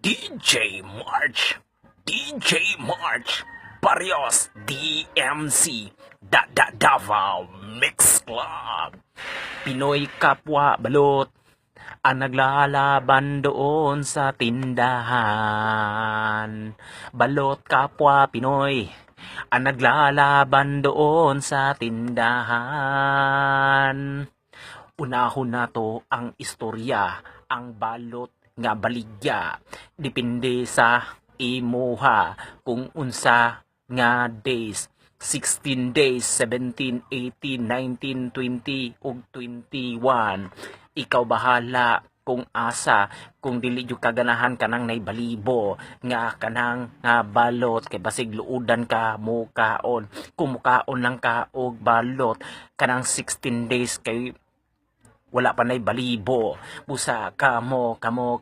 DJ March, DJ March, Barrios DMC, Da Da Davao Mix Club. Pinoy kapwa balot ang naglalaban doon sa tindahan. Balot kapwa Pinoy ang naglalaban doon sa tindahan. Unahon nato ang istorya, ang balot nga baligya. Depende sa imuha kung unsa nga days. 16 days, 17, 18, 19, 20 ug 21. Ikaw bahala kung asa, kung dili jud ka ganahan kanang nay balibo nga kanang nga balot kay basig luodan ka mukaon. Kung mukaon lang ka og balot kanang 16 days kay wala pa nay balibo, busa kamo kamo.